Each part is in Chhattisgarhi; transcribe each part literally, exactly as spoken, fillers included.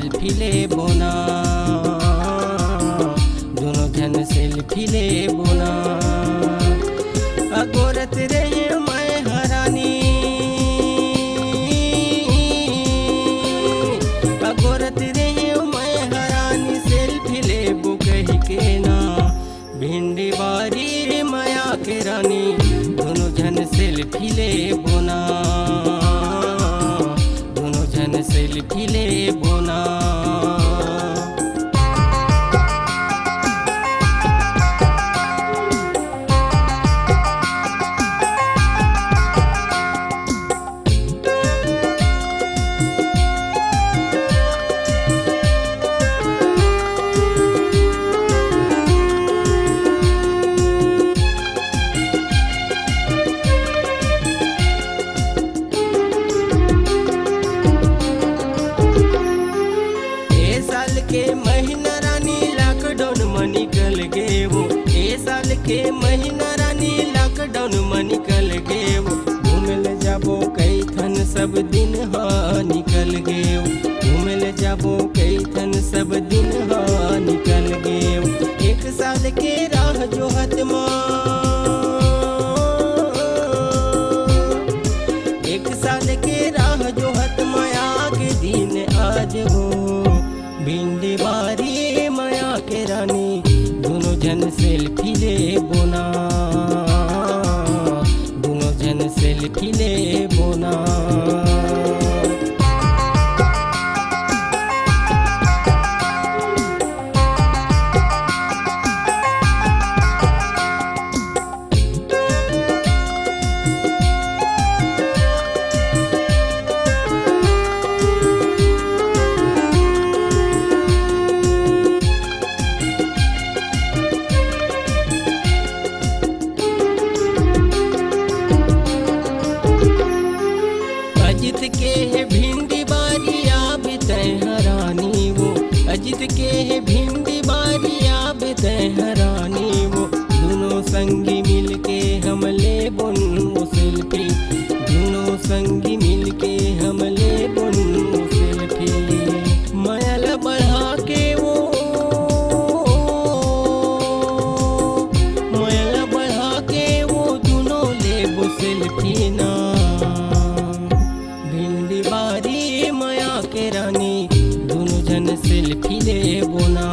सेल्फी लेबो ना, दुनों झन सेल्फी लेबो ना। अगोरत रेहेंव मैं हरानी, अगोरत रेहेंव मैं हरानी, सेल्फी लेबो कहिके ना। भिंडी बारी मया के रानी, दुनों झन सेल्फी लेबो ना, दुनों झन सेल्फी लेबो ना। ए साल के महीना रानी लॉकडाउन म निकल गे वो, ए साल के महीना रानी लॉकडाउन म निकल गे वो। घूमे ले जाबो कई ठन सब दिन हा निकल गे वो, घूमे ले जाबो कई ठन सब दिन हा निकल गे वो। एक साल के राह जोहत मा, एक साल के राह जोहत मा आगे दिन आज वो। भिंडी बारी मया के रानी, दुनों झन सेल्फी लेबो ना, दुनों झन सेल्फी लेबो ना। अजित के हे भिंडी बारी आबे तैं हरानी वो, अजित के हे भिंडी बारी आबे तैं हरानी वो। दुनों संगी मिलके हम लेबोन वो सेल्फी, दुनों संगी मिलके हम लेबोन वो सेल्फी। मया ला बढ़ा के वो, मया ला बढ़ा के वो दुनों लेबो सेल्फी ना। भिंडी बारी मया के रानी, दुनों झन सेल्फी लेबो ना,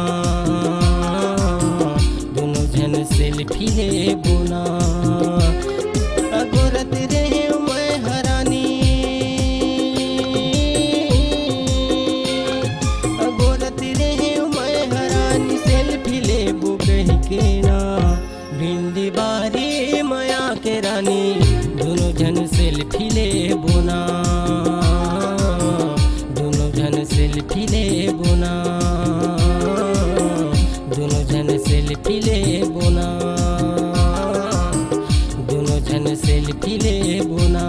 दुनों झन सेल्फी लेबो ना। अगोरत रेहेंव मैं हरानी, अगोरत रेहेंव मैं हरानी, सेल्फी लेबो कहिके ना। भिंडी बारी मया के रानी, दुनों झन सेल्फी लेबो ना, दुनों झन सेल्फी लेबो ना, दुनों झन सेल्फी लेबो ना, दुनों झन सेल्फी लेबो ना,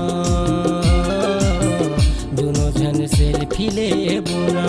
दुनों झन सेल्फी लेबो ना।